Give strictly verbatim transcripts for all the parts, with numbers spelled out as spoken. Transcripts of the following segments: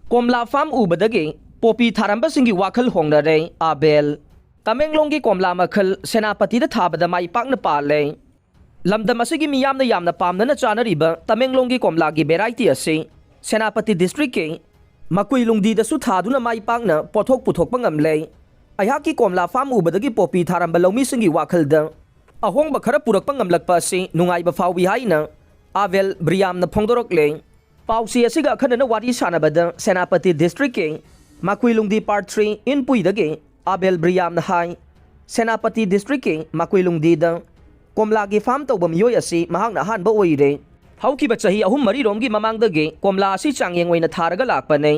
ꯀꯣꯝꯂꯥ farm ꯎꯕꯗꯒꯤ poppy ꯊꯥꯔꯝꯕꯁꯤꯡꯒꯤ ꯋꯥꯈꯜ ꯍꯣꯡꯅꯔꯦ꯫ ꯑꯥꯕꯦꯜ꯫ ꯇꯃꯦꯡꯂꯣꯡꯒꯤ ꯀꯣꯝꯂꯥ ꯃꯈꯜ ꯁꯦꯅꯥꯄꯇꯤꯗ ꯊꯥꯕꯗ ꯃꯥꯏ ꯄꯥꯛꯅ ꯄꯥꯜꯂꯦ꯫ ꯂꯝꯗꯝ ꯑꯁꯤꯒꯤ ꯃꯤꯌꯥꯝꯅ ꯌꯥꯝꯅ ꯄꯥꯝꯅꯅ ꯆꯥꯅꯔꯤꯕ ꯇꯃꯦꯡꯂꯣꯡꯒꯤ ꯀꯣꯝꯂꯥꯒꯤ variety ꯑꯁꯤ ꯁꯦꯅꯥꯄꯇꯤ districtꯀꯤ ꯃꯀꯨꯏꯂꯨꯡꯗꯤꯗꯁꯨ ꯊꯥꯗꯨꯅ ꯃꯥꯏ ꯄꯥꯛꯅ ꯄꯣꯠꯊꯣꯛ ꯄꯨꯊꯣꯛꯄ ꯉꯝꯂꯦ꯫ ꯑꯩꯍꯥꯛꯀꯤ ꯀꯣꯝꯂꯥ ꯐꯥꯝ ꯎꯕꯗꯒꯤ ꯄꯣꯄꯤ ꯊꯥꯔꯝꯕ ꯂꯧꯃꯤꯁꯤꯡꯒꯤ ꯋꯥꯈꯜꯗ ꯑꯍꯣꯡꯕ ꯈꯔ ꯄꯨꯔꯛꯄ ꯉꯝꯂꯛꯄ ꯑꯁꯤ ꯅꯨꯡꯉꯥꯏꯕ ꯐꯥꯎꯏ ꯍꯥꯏꯅ ꯑꯥꯕꯦꯜ ꯕ꯭ꯔꯤꯌꯥꯝꯅ ꯐꯣꯡꯗꯣꯔꯛꯂꯦ꯫ ꯄꯥꯎꯆꯦ ꯑꯁꯤꯒ ꯑꯈꯟꯅꯅ ꯋꯥꯔꯤ ꯁꯥꯟꯅꯕꯗ ꯁꯦꯅꯥꯄꯇꯤ districtꯀꯤ ꯃꯀꯨꯏꯂꯨꯡꯗꯤ part three ꯏꯟꯄꯨꯏꯗꯒꯤ ꯑꯥꯕꯦꯜ ꯕ꯭ꯔꯤꯌꯥꯝꯅ ꯍꯥꯏ, ꯁꯦꯅꯥꯄꯇꯤ districtꯀꯤ ꯃꯀꯨꯏꯂꯨꯡꯗꯤꯗ ꯀꯣꯝꯂꯥꯒꯤ ꯐꯥꯝ ꯇꯧꯕ ꯃꯤꯑꯣꯏ ꯑꯁꯤ ꯃꯍꯥꯛꯅ ꯑꯍꯥꯟꯕ ꯑꯣꯏꯔꯦ꯫ ꯍꯧꯈꯤꯕ ꯆꯍꯤ ꯑꯍꯨꯝ ꯃꯔꯤꯔꯣꯝꯒꯤ ꯃꯃꯥꯡꯗꯒꯤ ꯀꯣꯝꯂꯥ ꯑꯁꯤ ꯆꯥꯡꯌꯦꯡ ꯑꯣꯏꯅ ꯊꯥꯔꯒ ꯂꯥꯛꯄꯅꯦ꯫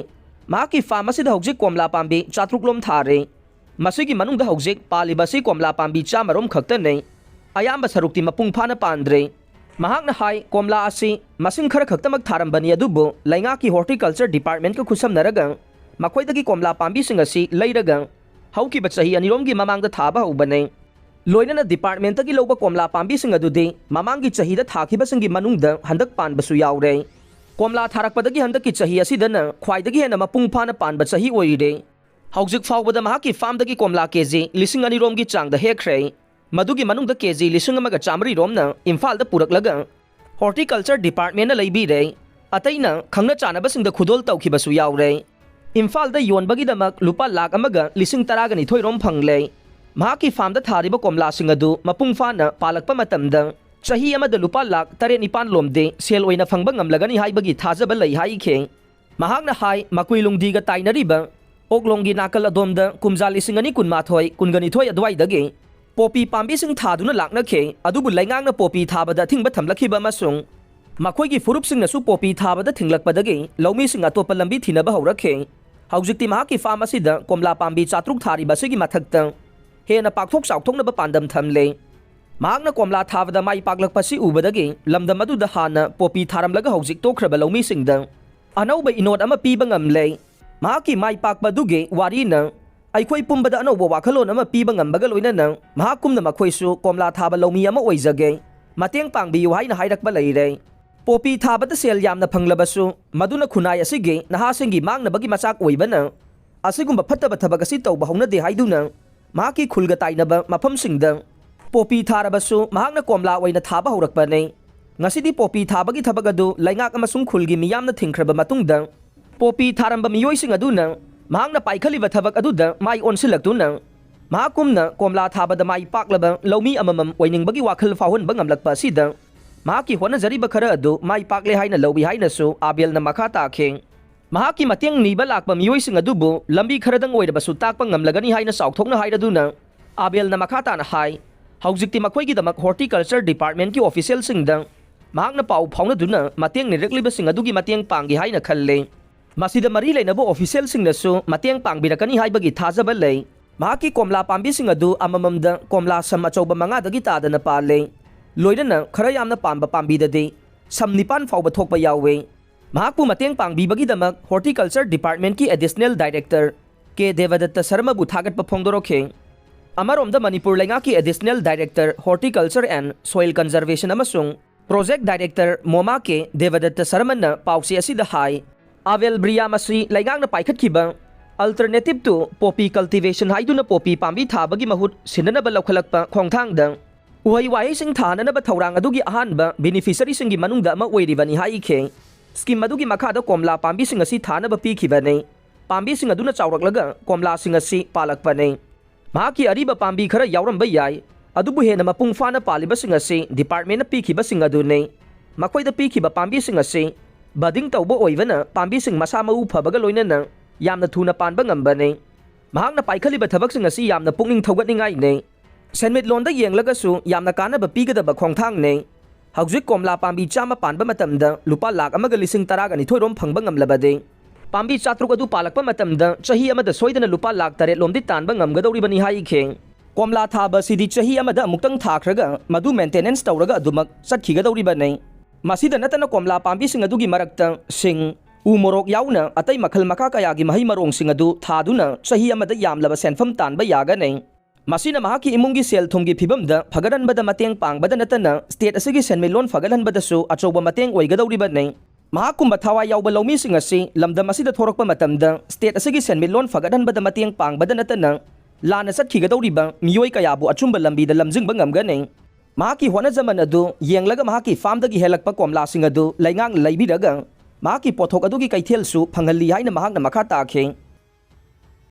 ꯃꯍꯥꯛꯀꯤ ꯐꯥꯝ ꯑꯁꯤꯗ ꯍꯧꯖꯤꯛ ꯀꯣꯝꯂꯥ ꯄꯥꯝꯕꯤ ꯆꯥꯇ꯭ꯔꯨꯛ ꯂꯣꯝ ꯊꯥꯔꯦ꯫ ꯃꯁꯤꯒꯤ ꯃꯅꯨꯡꯗ ꯍꯧꯖꯤꯛ ꯄꯥꯜꯂꯤꯕ ꯑꯁꯤ ꯀꯣꯝꯂꯥ ꯄꯥꯝꯕꯤ ꯆꯥꯝꯃꯔꯣꯝ ꯈꯛꯇꯅꯦ꯫ ꯑꯌꯥꯝꯕ ꯁꯔꯨꯛꯇꯤ ꯃꯄꯨꯡ ꯐꯥꯅ ꯄꯥꯟꯗ꯭ꯔꯦ꯫ ꯃꯍꯥꯛꯅ ꯍꯥꯏ, ꯀꯣꯝꯂꯥ ꯑꯁꯤ ꯃꯁꯤꯡ ꯈꯔ ꯈꯛꯇꯃꯛ ꯊꯥꯔꯝꯕꯅꯤ, ꯑꯗꯨꯕꯨ ꯂꯩꯉꯥꯛꯀꯤ horticulture departmentꯀ ꯈꯨꯠꯁꯝꯅꯔꯒ ꯃꯈꯣꯏꯗꯒꯤ ꯀꯣꯝꯂꯥ ꯄꯥꯝꯕꯤꯁꯤꯡ ꯑꯁꯤ ꯂꯩꯔꯒ ꯍꯧꯈꯤꯕ ꯆꯍꯤ ꯑꯅꯤꯔꯣꯝꯒꯤ ꯃꯃꯥꯡꯗ ꯊꯥꯕ ꯍꯧꯕꯅꯦ꯫ ꯂꯣꯏꯅꯅ departmentꯇꯒꯤ ꯂꯧꯕ ꯀꯣꯝꯂꯥ ꯄꯥꯝꯕꯤꯁꯤꯡ ꯑꯗꯨꯗꯤ ꯃꯃꯥꯡꯒꯤ ꯆꯍꯤꯗ ꯊꯥꯈꯤꯕꯁꯤꯡꯒꯤ ꯃꯅꯨꯡꯗ ꯍꯟꯗꯛ ꯄꯥꯟꯕꯁꯨ ꯌꯥꯎꯔꯦ꯫ ꯀꯣꯝꯂꯥ ꯊꯥꯔꯛꯄꯗꯒꯤ ꯍꯟꯗꯛꯀꯤ ꯆꯍꯤ ꯑꯁꯤꯗꯅ ꯈ꯭ꯋꯥꯏꯗꯒꯤ ꯍꯦꯟꯅ ꯃꯄꯨꯡ ꯐꯥꯅ ꯄꯥꯟꯕ ꯆꯍꯤ ꯑꯣꯏꯔꯦ꯫ ꯍꯧꯖꯤꯛ ꯐꯥꯎꯕꯗ ꯃꯍꯥꯛꯀꯤ ꯐꯥꯝꯗꯒꯤ ꯀꯣꯝꯂꯥ ꯀꯦꯖꯤ ꯂꯤꯁꯤꯡ ꯑꯅꯤꯔꯣꯝꯒꯤ ꯆꯥꯡꯗ ꯍꯦꯛꯈ꯭ꯔꯦ꯫ ꯃꯗꯨꯒꯤ ꯃꯅꯨꯡꯗ ꯀꯦꯖꯤ ꯂꯤꯁꯤꯡ ꯑꯃꯒ ꯆꯥꯃꯔꯤꯔꯣꯝꯅ ꯏꯝꯐꯥꯜꯗ ꯄꯨꯔꯛꯂꯒ horticulture departmentꯅ ꯂꯩꯕꯤꯔꯦ꯫ ꯑꯇꯩꯅ ꯈꯪꯅ ꯆꯥꯟꯅꯕꯁꯤꯡꯗ ꯈꯨꯗꯣꯜ ꯇꯧꯈꯤꯕꯁꯨ ꯌꯥꯎꯔꯦ꯫ ꯏꯝꯐꯥꯜꯗ ꯌꯣꯟꯕꯒꯤꯗꯃꯛ ꯂꯨꯄꯥ ꯂꯥꯈ ꯑꯃꯒ ꯂꯤꯁꯤꯡ ꯇꯔꯥꯒ ꯅꯤꯊꯣꯏꯔꯣꯝ ꯐꯪꯂꯦ꯫ ꯃꯍꯥꯛꯀꯤ ꯐꯥꯝꯗ ꯊꯥꯔꯤꯕ ꯀꯣꯝꯂꯥꯁꯤꯡ ꯑꯗꯨ ꯃꯄꯨꯡ ꯐꯥꯅ ꯄꯥꯜꯂꯛꯄ ꯃꯇꯝꯗ ꯆꯍꯤ ꯑꯃꯗ ꯂꯨꯄꯥ ꯂꯥꯈ ꯇꯔꯦꯠ ꯅꯤꯄꯥꯟ ꯂꯣꯝꯗꯤ ꯁꯦꯜ ꯑꯣꯏꯅ ꯐꯪꯕ ꯉꯝꯂꯒꯅꯤ ꯍꯥꯏꯕꯒꯤ ꯊꯥꯖꯕ ꯂꯩ ꯍꯥꯏꯈꯤ꯫ ꯃꯍꯥꯛꯅ ꯍꯥꯏ, ꯃꯀꯨꯏꯂꯨꯡꯗꯤꯒ ꯇꯥꯏꯅꯔꯤꯕ ꯑꯣꯛꯂꯣꯡꯒꯤ ꯅꯥꯀꯜ ꯑꯗꯣꯝꯗ ꯀꯨꯝꯖꯥ ꯂꯤꯁꯤꯡ ꯑꯅꯤ ꯀꯨꯟꯃꯥꯊꯣꯏ, ꯀꯨꯟꯒꯅꯤꯊꯣꯏ ꯑꯗꯨꯋꯥꯏꯗꯒꯤ ꯄꯣꯄꯤ ꯄꯥꯝꯕꯤꯁꯤꯡ ꯊꯥꯗꯨꯅ ꯂꯥꯛꯅꯈꯤ, ꯑꯗꯨꯕꯨ ꯂꯩꯉꯥꯛꯅ ꯄꯣꯄꯤ ꯊꯥꯕꯗ ꯑꯊꯤꯡꯕ ꯊꯝꯂꯛꯈꯤꯕ ꯑꯃꯁꯨꯡ ꯃꯈꯣꯏꯒꯤ ꯐꯨꯔꯨꯞꯁꯤꯡꯅꯁꯨ ꯄꯣꯄꯤ ꯊꯥꯕꯗ ꯊꯤꯡꯂꯛꯄꯗꯒꯤ ꯂꯧꯃꯤꯁꯤꯡ ꯑꯇꯣꯞꯄ ꯂꯝꯕꯤ ꯊꯤꯅꯕ ꯍꯧꯔꯛꯈꯤ꯫ ꯍꯧꯖꯤꯛꯇꯤ ꯃꯍꯥꯛꯀꯤ ꯐꯥꯝ ꯑꯁꯤꯗ ꯀꯣꯝꯂꯥ ꯄꯥꯝꯕꯤ ꯆꯥꯇ꯭ꯔꯨꯛ ꯊꯥꯔꯤꯕ ꯑꯁꯤꯒꯤ ꯃꯊꯛꯇ ꯍꯦꯟꯅ ꯄꯥꯛꯊꯣꯛ ꯆꯥꯎꯊꯣꯛꯅꯕ ꯄꯥꯟꯗꯝ ꯊꯝꯂꯦ꯫ ꯃꯍꯥꯛꯅ ꯀꯣꯝꯂꯥ ꯊꯥꯕꯗ ꯃꯥꯏ ꯄꯥꯛꯂꯛꯄꯁꯤ ꯎꯕꯗꯒꯤ ꯂꯝꯗꯝ ꯑꯗꯨꯗ ꯍꯥꯟꯅ ꯄꯣꯄꯤ ꯊꯥꯔꯝꯂꯒ ꯍꯧꯖꯤꯛ ꯇꯣꯛꯈ꯭ꯔꯕ ꯂꯧꯃꯤꯁꯤꯡꯗ ꯑꯅꯧꯕ ꯏꯅꯣꯠ ꯑꯃ ꯄꯤꯕ ꯉꯝꯂꯦ꯫ ꯃꯍꯥꯛꯀꯤ ꯃꯥꯏ ꯄꯥꯛꯄ ꯑꯗꯨꯒꯤ ꯋꯥꯔꯤꯅ ꯑꯩꯈꯣꯏ ꯄꯨꯝꯕꯗ ꯑꯅꯧꯕ ꯋꯥꯈꯜꯂꯣꯟ ꯑꯃ ꯄꯤꯕ ꯉꯝꯕꯒ ꯂꯣꯏꯅꯅ ꯃꯍꯥꯛꯀꯨꯝꯅ ꯃꯈꯣꯏꯁꯨ ꯀꯣꯝꯂꯥ ꯊꯥꯕ ꯂꯧꯃꯤ ꯑꯃ ꯑꯣꯏꯖꯒꯦ, ꯃꯇꯦꯡ ꯄꯥꯡꯕꯤꯌꯨ ꯍꯥꯏꯅ ꯍꯥꯏꯔꯛꯄ ꯂꯩꯔꯦ꯫ ꯄꯣꯄꯤ ꯊꯥꯕꯗ ꯁꯦꯜ ꯌꯥꯝꯅ ꯐꯪꯂꯕꯁꯨ, ꯃꯗꯨꯅ ꯈꯨꯟꯅꯥꯏ ꯑꯁꯤꯒꯤ ꯅꯍꯥꯁꯤꯡꯒꯤ ꯃꯥꯡꯅꯕꯒꯤ ꯃꯆꯥꯛ ꯑꯣꯏꯕꯅ, ꯑꯁꯤꯒꯨꯝꯕ ꯐꯠꯇꯕ ꯊꯕꯛ ꯑꯁꯤ ꯇꯧꯕ ꯍꯧꯅꯗꯦ ꯍꯥꯏꯗꯨꯅ, ꯃꯍꯥꯛꯀꯤ ꯈꯨꯜꯒ ꯇꯥꯏꯅꯕ ꯃꯐꯝꯁꯤꯡꯗ ꯄꯣꯄꯤ ꯊꯥꯔꯕꯁꯨ, ꯃꯍꯥꯛꯅ ꯀꯣꯝꯂꯥ ꯑꯣꯏꯅ ꯊꯥꯕ ꯍꯧꯔꯛꯄꯅꯤ꯫ ꯉꯁꯤꯗꯤ ꯄꯣꯄꯤ ꯊꯥꯕꯒꯤ ꯊꯕꯛ ꯑꯗꯨ ꯂꯩꯉꯥꯛ ꯑꯃꯁꯨꯡ ꯈꯨꯜꯒꯤ ꯃꯤꯌꯥꯝꯅ ꯊꯤꯡꯈ꯭ꯔꯕ ꯃꯇꯨꯡꯗ, ꯄꯣꯄꯤ ꯊꯥꯔꯝꯕ ꯃꯤꯑꯣꯏꯁꯤꯡ ꯑꯗꯨꯅ ꯃꯍꯥꯛꯅ ꯄꯥꯏꯈꯠꯂꯤꯕ ꯊꯕꯛ ꯑꯗꯨꯗ ꯃꯥꯏ ꯑꯣꯟꯁꯤꯜꯂꯛꯇꯨꯅ, ꯃꯍꯥꯛꯀꯨꯝꯅ ꯀꯣꯝꯂꯥ ꯊꯥꯕꯗ ꯃꯥꯏ ꯄꯥꯛꯂꯕ ꯂꯧꯃꯤ ꯑꯃꯃꯝ ꯑꯣꯏꯅꯤꯡꯕꯒꯤ ꯋꯥꯈꯜ ꯐꯥꯎꯍꯟꯕ ꯉꯝꯂꯛꯄ ꯑꯁꯤꯗ, ꯃꯍꯥꯛꯀꯤ ꯍꯣꯠꯅꯖꯔꯤꯕ ꯈꯔ ꯑꯗꯨ ꯃꯥꯏ ꯄꯥꯛꯂꯦ ꯍꯥꯏꯅ ꯂꯧꯏ ꯍꯥꯏꯅꯁꯨ ꯑꯥꯕꯦꯜꯅ ꯃꯈꯥ ꯇꯥꯈꯤ꯫ ꯃꯍꯥꯛꯀꯤ ꯃꯇꯦꯡ ꯅꯤꯕ ꯂꯥꯛꯄ ꯃꯤꯑꯣꯏꯁꯤꯡ ꯑꯗꯨꯕꯨ ꯂꯝꯕꯤ ꯈꯔꯗꯪ ꯑꯣꯏꯔꯕꯁꯨ ꯇꯥꯛꯄ ꯉꯝꯂꯒꯅꯤ ꯍꯥꯏꯅ ꯆꯥꯎꯊꯣꯛꯅ ꯍꯥꯏꯔꯗꯨꯅ, ꯑꯥꯕꯦꯜꯅ ꯃꯈꯥ ꯇꯥꯅ ꯍꯥꯏ, ꯍꯧꯖꯤꯛꯇꯤ ꯃꯈꯣꯏꯒꯤꯗꯃꯛ ꯍꯣꯔꯇꯤꯀꯜꯆꯔ ꯗꯤꯄꯥꯔꯠꯃꯦꯟꯠꯀꯤ ꯑꯣꯐꯤꯁꯤꯌꯦꯜꯁꯤꯡꯗ ꯃꯍꯥꯛꯅ ꯄꯥꯎ ꯐꯥꯎꯅꯗꯨꯅ ꯃꯇꯦꯡ ꯅꯤꯔꯛꯂꯤꯕꯁꯤꯡ ꯑꯗꯨꯒꯤ ꯃꯇꯦꯡ ꯄꯥꯡꯒꯦ ꯍꯥꯏꯅ ꯈꯜꯂꯤ꯫ ꯃꯁꯤꯗ ꯃꯔꯤ ꯂꯩꯅꯕ ꯑꯣꯐꯤꯁꯤꯌꯦꯜꯁꯤꯡꯅꯁꯨ ꯃꯇꯦꯡ ꯄꯥꯡꯕꯤꯔꯛꯀꯅꯤ ꯍꯥꯏꯕꯒꯤ ꯊꯥꯖꯕ ꯂꯩ꯫ ꯃꯍꯥꯛꯀꯤ ꯀꯣꯝꯂꯥ ꯄꯥꯝꯕꯤꯁꯤꯡ ꯑꯗꯨ ꯑꯃꯃꯝꯗ ꯀꯣꯝꯂꯥ ꯁꯝ ꯑꯆꯧꯕ ꯃꯉꯥꯗꯒꯤ ꯇꯥꯗꯅ ꯄꯥꯜꯂꯦ꯫ ꯂꯣꯏꯅꯅ ꯈꯔ ꯌꯥꯝꯅ ꯄꯥꯟꯕ ꯄꯥꯝꯕꯤꯗꯗꯤ ꯁꯝ ꯅꯤꯄꯥꯟ ꯐꯥꯎꯕ ꯊꯣꯛꯄ ꯌꯥꯎꯋꯤ꯫ ꯃꯍꯥꯛꯄꯨ ꯃꯇꯦꯡ ꯄꯥꯡꯕꯤꯕꯒꯤꯗꯃꯛ ꯍꯣꯔꯇꯤꯀꯜꯆꯔ ꯗꯤꯄꯥꯔꯠꯃꯦꯟꯠꯀꯤ ꯑꯦꯗꯤꯁꯅꯦꯜ ꯗꯥꯏꯔꯦꯛꯇꯔ ꯀꯦ ꯗꯦꯕꯗꯠꯇ ꯁꯔꯃꯕꯨ ꯊꯥꯒꯠꯄ ꯐꯣꯡꯗꯣꯔꯛꯈꯤ꯫ ꯑꯃꯔꯣꯝꯗ ꯃꯅꯤꯄꯨꯔ ꯂꯩꯉꯥꯛꯀꯤ additional director horticulture and soil conservation ꯑꯃꯁꯨꯡ ꯄ꯭ꯔꯣꯖꯦꯛ ꯗꯥꯏꯔꯦꯛꯇꯔ ꯃꯣꯃꯥ ꯀꯦ ꯗꯦꯕꯗꯠꯇ ꯁꯔꯃꯟꯅ ꯄꯥꯎꯆꯦ ꯑꯁꯤꯗ ꯍꯥꯏ, ꯑꯥꯕꯦꯜ ꯕ꯭ꯔꯤꯌꯥꯝ ꯑꯁꯤ ꯂꯩꯉꯥꯛꯅ ꯄꯥꯏꯈꯠꯈꯤꯕ Alternative to Poppy Cultivation ꯍꯥꯏꯗꯨꯅ ꯄꯣꯄꯤ ꯄꯥꯝꯕꯤ ꯊꯥꯕꯒꯤ ꯃꯍꯨꯠ ꯁꯤꯟꯅꯅꯕ ꯂꯧꯈꯠꯂꯛꯄ ꯈꯣꯡꯊꯥꯡꯗ ꯎꯍꯩ ꯋꯥꯍꯩꯁꯤꯡ ꯊꯥꯅꯅꯕ ꯊꯧꯔꯥꯡ ꯑꯗꯨꯒꯤ ꯑꯍꯥꯟꯕ ꯕꯦꯅꯤꯐꯤꯁꯔꯤꯁꯤꯡꯒꯤ ꯃꯅꯨꯡꯗ ꯑꯃ ꯑꯣꯏꯔꯤꯕꯅꯤ ꯍꯥꯏꯈꯤ꯫ ꯁ꯭ꯀꯤꯝ ꯑꯗꯨꯒꯤ ꯃꯈꯥꯗ ꯀꯣꯝꯂꯥ ꯄꯥꯝꯕꯤꯁꯤꯡ ꯑꯁꯤ ꯊꯥꯅꯕ ꯄꯤꯈꯤꯕꯅꯤ꯫ ꯄꯥꯝꯕꯤꯁꯤꯡ ꯑꯗꯨꯅ ꯆꯥꯎꯔꯛꯂꯒ ꯀꯣꯝꯂꯥꯁꯤꯡ ꯑꯁꯤ ꯄꯥꯜꯂꯛꯄꯅꯤ꯫ ꯃꯍꯥꯛꯀꯤ ꯑꯔꯤꯕ ꯄꯥꯝꯕꯤ ꯈꯔ ꯌꯥꯎꯔꯝꯕ ꯌꯥꯏ, ꯑꯗꯨꯕꯨ ꯍꯦꯟꯅ ꯃꯄꯨꯡ ꯐꯥꯅ ꯄꯥꯜꯂꯤꯕꯁꯤꯡ ꯑꯁꯤ ꯗꯤꯄꯥꯔꯠꯃꯦꯟꯠꯅ ꯄꯤꯈꯤꯕꯁꯤꯡ ꯑꯗꯨꯅꯤ꯫ ꯃꯈꯣꯏꯗ ꯄꯤꯈꯤꯕ ꯄꯥꯝꯕꯤꯁꯤꯡ ꯑꯁꯤ budding ꯇꯧꯕ ꯑꯣꯏꯕꯅ ꯄꯥꯝꯕꯤꯁꯤꯡ ꯃꯁꯥ ꯃꯎ ꯐꯕꯒ ꯂꯣꯏꯅꯅ ꯌꯥꯝꯅ ꯊꯨꯅ ꯄꯥꯟꯕ ꯉꯝꯕꯅꯤ꯫ ꯃꯍꯥꯛꯅ ꯄꯥꯏꯈꯠꯂꯤꯕ ꯊꯕꯛꯁꯤꯡ ꯑꯁꯤ ꯌꯥꯝꯅ ꯄꯨꯛꯅꯤꯡ ꯊꯧꯒꯠꯅꯤꯡꯉꯥꯏꯅꯤ꯫ ꯁꯦꯟꯃꯤꯠꯂꯣꯟꯗ ꯌꯦꯡꯂꯒꯁꯨ ꯌꯥꯝꯅ ꯀꯥꯟꯅꯕ ꯄꯤꯒꯗꯕ ꯈꯣꯡꯊꯥꯡꯅꯤ꯫ ꯍꯧꯖꯤꯛ ꯀꯣꯝꯂꯥ ꯄꯥꯝꯕꯤ ꯆꯥꯝꯃ ꯄꯥꯟꯕ ꯃꯇꯝꯗ ꯂꯨꯄꯥ ꯂꯥꯈ ꯑꯃꯒ ꯂꯤꯁꯤꯡ ꯇꯔꯥꯒ ꯅꯤꯊꯣꯏ ꯔꯣꯝ ꯐꯪꯕ ꯉꯝꯂꯕꯗꯤ, ꯄꯥꯝꯕꯤ ꯆꯥꯇ꯭ꯔꯨꯛ ꯑꯗꯨ ꯄꯥꯜꯂꯛꯄ ꯃꯇꯝꯗ ꯆꯍꯤ ꯑꯃꯗ ꯁꯣꯏꯗꯅ ꯂꯨꯄꯥ ꯂꯥꯈ ꯇꯔꯦꯠ ꯂꯣꯝꯗꯤ ꯇꯥꯟꯕ ꯉꯝꯒꯗꯧꯔꯤꯕꯅꯤ ꯍꯥꯏꯈꯤ꯫ ꯀꯣꯝꯂꯥ ꯊꯥꯕ ꯑꯁꯤꯗꯤ ꯆꯍꯤ ꯑꯃꯗ ꯑꯃꯨꯛꯇꯪ ꯊꯥꯈ꯭ꯔꯒ ꯃꯗꯨ ꯃꯦꯟꯇꯦꯅꯦꯟꯁ ꯇꯧꯔꯒ ꯑꯗꯨꯃꯛ ꯆꯠꯈꯤꯒꯗꯧꯔꯤꯕꯅꯤ꯫ ꯃꯁꯤꯗ ꯅꯠꯇꯅ ꯀꯣꯝꯂꯥ ꯄꯥꯝꯕꯤꯁꯤꯡ ꯑꯗꯨꯒꯤ ꯃꯔꯛꯇ ꯁꯤꯡ, ꯎ ꯃꯣꯔꯣꯛ ꯌꯥꯎꯅ ꯑꯇꯩ ꯃꯈꯜ ꯃꯈꯥ ꯀꯌꯥꯒꯤ ꯃꯍꯩ ꯃꯔꯣꯡꯁꯤꯡ ꯑꯗꯨ ꯊꯥꯗꯨꯅ ꯆꯍꯤ ꯑꯃꯗ ꯌꯥꯝꯂꯕ ꯁꯦꯟꯐꯝ ꯇꯥꯟꯕ ꯌꯥꯒꯅꯤ꯫ ꯃꯁꯤꯅ ꯃꯍꯥꯛꯀꯤ ꯏꯃꯨꯡꯒꯤ ꯁꯦꯜ ꯊꯨꯝꯒꯤ ꯐꯤꯕꯝꯗ ꯐꯒꯠꯍꯟꯕꯗ ꯃꯇꯦꯡ ꯄꯥꯡꯕꯗ ꯅꯠꯇꯅ, ꯁ꯭ꯇꯦꯠ ꯑꯁꯤꯒꯤ ꯁꯦꯟꯃꯤꯠꯂꯣꯟ ꯐꯒꯠꯍꯟꯕꯗꯁꯨ ꯑꯆꯧꯕ ꯃꯇꯦꯡ ꯑꯣꯏꯒꯗꯧꯔꯤꯕꯅꯤ꯫ ꯃꯍꯥꯛꯀꯨꯝꯕ ꯊꯋꯥꯏ ꯌꯥꯎꯕ ꯂꯧꯃꯤꯁꯤꯡ ꯑꯁꯤ ꯂꯝꯗꯝ ꯑꯁꯤꯗ ꯊꯣꯔꯛꯄ ꯃꯇꯝꯗ, ꯁ꯭ꯇꯦꯠ ꯑꯁꯤꯒꯤ ꯁꯦꯟꯃꯤꯠꯂꯣꯟ ꯐꯒꯠꯍꯟꯕꯗ ꯃꯇꯦꯡ ꯄꯥꯡꯕꯗ ꯅꯠꯇꯅ, ꯂꯥꯟꯅ ꯆꯠꯈꯤꯒꯗꯧꯔꯤꯕ ꯃꯤꯑꯣꯏ ꯀꯌꯥꯕꯨ ꯑꯆꯨꯝꯕ ꯂꯝꯕꯤꯗ ꯂꯝꯖꯤꯡꯕ ꯉꯝꯒꯅꯤ꯫ ꯃꯍꯥꯛꯀꯤ ꯍꯣꯠꯅꯖꯃꯟ ꯑꯗꯨ ꯌꯦꯡꯂꯒ, ꯃꯍꯥꯛꯀꯤ ꯐꯥꯔꯝꯗꯒꯤ ꯍꯦꯜꯂꯛꯄ ꯀꯣꯝꯂꯥꯁꯤꯡ ꯑꯗꯨ ꯂꯩꯉꯥꯛꯅ ꯂꯩꯕꯤꯔꯒ, ꯃꯍꯥꯛꯀꯤ ꯄꯣꯠꯊꯣꯛ ꯑꯗꯨꯒꯤ ꯀꯩꯊꯦꯜꯁꯨ ꯐꯪꯍꯜꯂꯤ ꯍꯥꯏꯅ ꯃꯍꯥꯛꯅ ꯃꯈꯥ ꯇꯥꯈꯤ꯫